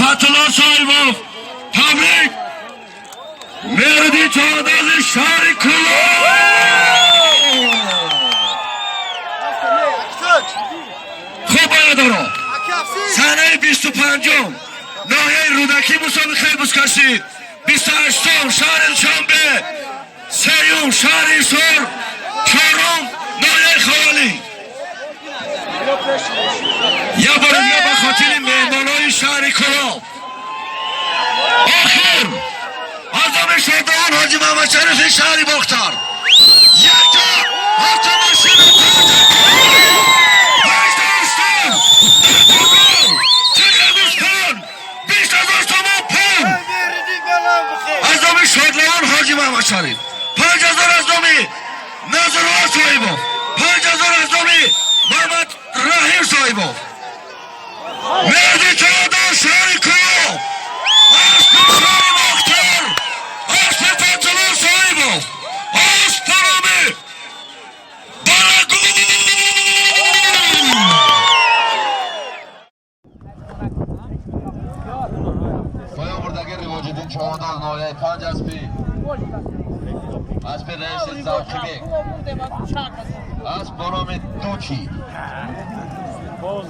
Фатулло Соҳибов. Табрик, Меҳриддин Чавандози шаҳри Кӯлоб. Хуб, бародаро, санаи 25-ум ноҳияи Рӯдакӣ мусобиқаи бузкашӣ, 28-ум шаҳри Душанбе, сеюм шаҳри Ҳисор, чорум ноҳияи Ховалӣ. Як бори дига ба хотири меҳмонои шаҳри Кӯлоб. Охир аз номи Шодравон Ҳоҷи Муҳаммадшарифи шаҳри Бохтар якта автомошина, 8 устон, 10 гол, 40 гӯспанд, 20 000 сомон пул аз номи Шодравон Ҳоҷи Муҳаммадшариф, 5000 аз номи Назрулло Соҳибов, 5000 аз номи Муҳаммад Раҳим Соҳибов. Меҳди Чавандоз, шаҳри Кӯлоб, аспи шаҳри Бохтар, аспи Фатулло Соҳибов, асп ба номи Балагул. Поён бурдаги Ривоҷиддин Чавандоз, ноҳияи Панҷ, аспи раиси Завқибек, асп бо номи Дучи. Боз.